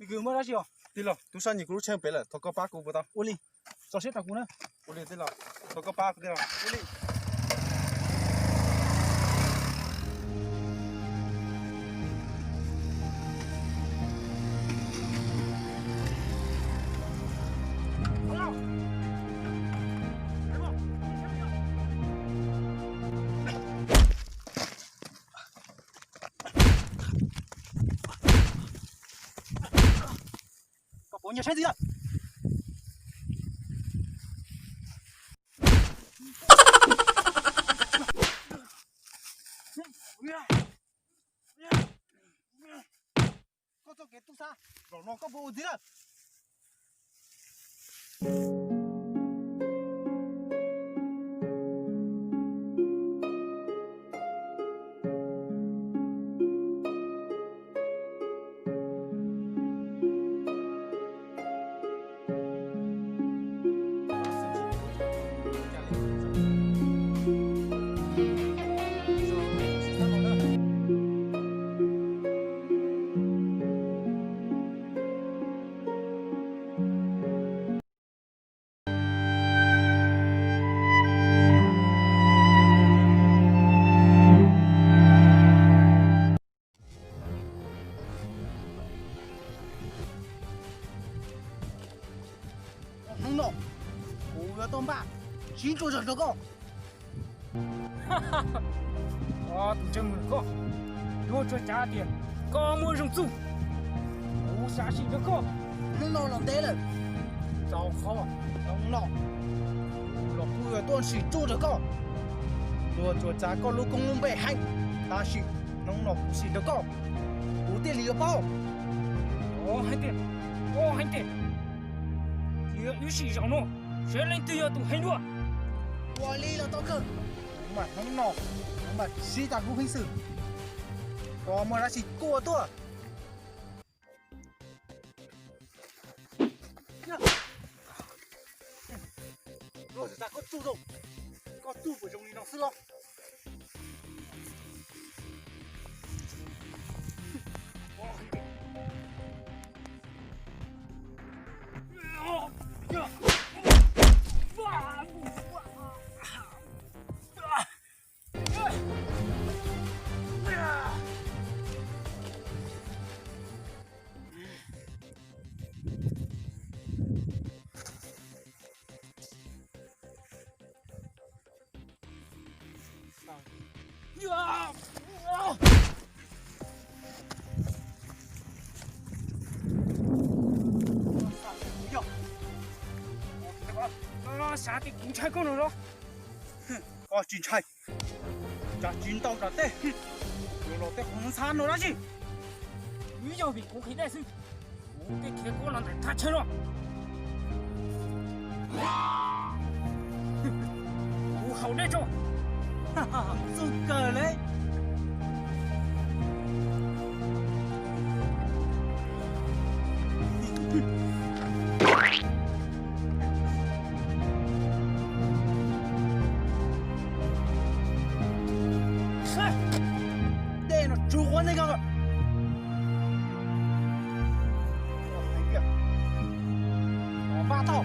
Kws muaj dab tsi os? Tij laug, tub sab nyem kuv lub tsheej pem lawm, thov koj pab kuv puas tau? Ua li, tso siab rau kuv na. Ua li tij laug, thov koj pab kuv tij laug. Ua li. Koj puas nyiam saib ntxiv lawm? Koj txoj kev tub sab, zaum no koj puas ua ntxiv lawm? Hnub no kuv yuav tuaj npaj sib ntsuaj zog rau koj. Tus ntsej muag koj, luag tsuas cav tias koj muaj zoo txuj, kuv xav sim rau koj. Hnub no los ntev lawm, txaus qhov hnub no los kuv yuav tuaj sim ntsuaj rau koj. Luag tsuas cav koj lub koob lub npe heev, tab sis hnub no kuv sim rau koj, kuv thiaj li yuav paub. Ov heev tiag, ov heev tiag. Cia wb sim zaum no seb leej twg yog tus heev dua. Ua li los tau kawg. Kuv mam hnub no, kuv mam sib tag kuv peev xwm. Koj muaj dab tsi kuj ua tuaj. Luag tsuas cav koj txuj, koj txuj puas zoo li no xwb los? Xav tias kuv ntshai koj no los? Koj tsis ntshai. Cas tsis ntau tom tej, yuav los tej qhov ntxhab no dab tsi? Twb yog vim kuv qhis dej xwb, kuv thiaj khiav koj los ntawm thaj chaw no. Kuv haus dej tso. Txuj kawg le. Dej no tsuav quav ntev kawg. Npaj tau.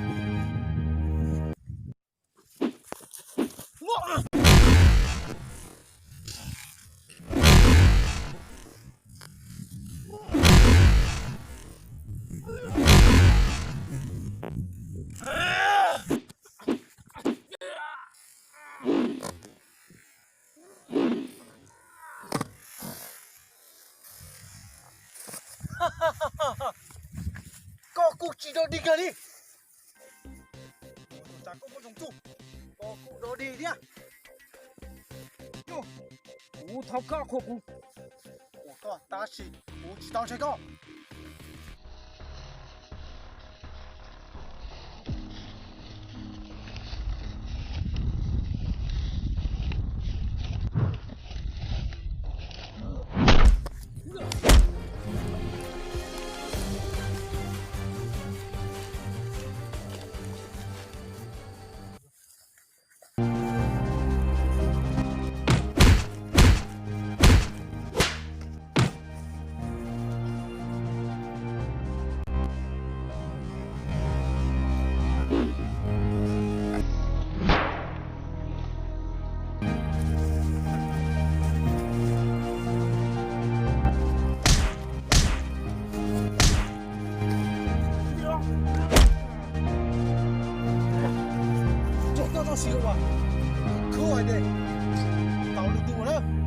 Koj kuj tsis dog dig kawg li. Ua tus tsav koj muaj zoo txuj, koj kuj dog dig thiab. Kuv thov koj qhuas kuv, ua koj tab sis kuv tsis tau ntshai koj. Xi ua khub hais tias tau lwm tus na.